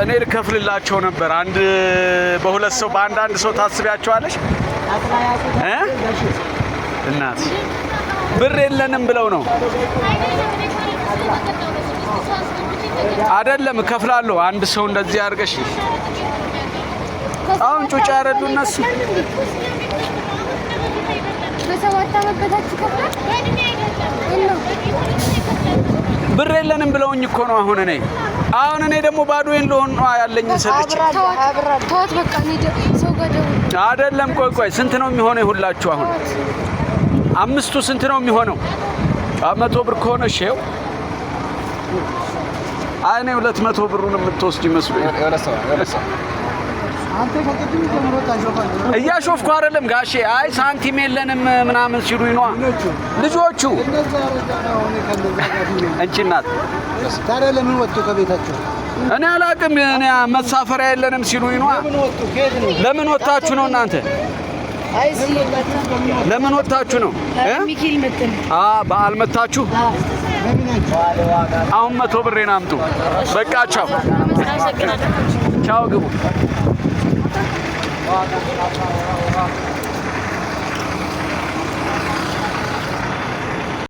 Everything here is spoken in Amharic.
እኔ ልከፍልላቸው ነበር። አንድ በሁለት ሰው በአንድ አንድ ሰው ታስቢያቸዋለሽ እ እናት ብር የለንም ብለው ነው። አይደለም እከፍላለሁ። አንድ ሰው እንደዚህ አድርገሽ አሁን ጩጫ ያረዱ እነሱ። በ7 ዓመት በታች ይከፍላል። ብር የለንም ብለውኝ እኮ ነው። አሁን እኔ ደግሞ ባዶዬን ልሆን ነው ያለኝን ሰጥቼ። ተዋት በቃ ሰው ጋር ደውል። አይደለም ቆይ ቆይ፣ ስንት ነው የሚሆነው? ይሁላችሁ አሁን አምስቱ ስንት ነው የሚሆነው? 100 ብር ከሆነ እሺ፣ ይኸው። አይ እኔ 200 ብሩን የምትወስድ ይመስሉኝ። እያሾፍኩ አይደለም ጋሼ። አይ ሳንቲም የለንም ምናምን ሲሉኝ ነዋ ልጆቹ። እንቺ እናት። ታዲያ ለምን ወጡ ከቤታቸው? እኔ አላውቅም። እኔ መሳፈሪያ የለንም ሲሉኝ ነዋ። ለምን ወጣችሁ ነው እናንተ? ለምን ወጣችሁ ነው? አ በዓል መታችሁ? አሁን 100 ብሬን አምጡ። በቃ ቻው ቻው፣ ግቡ።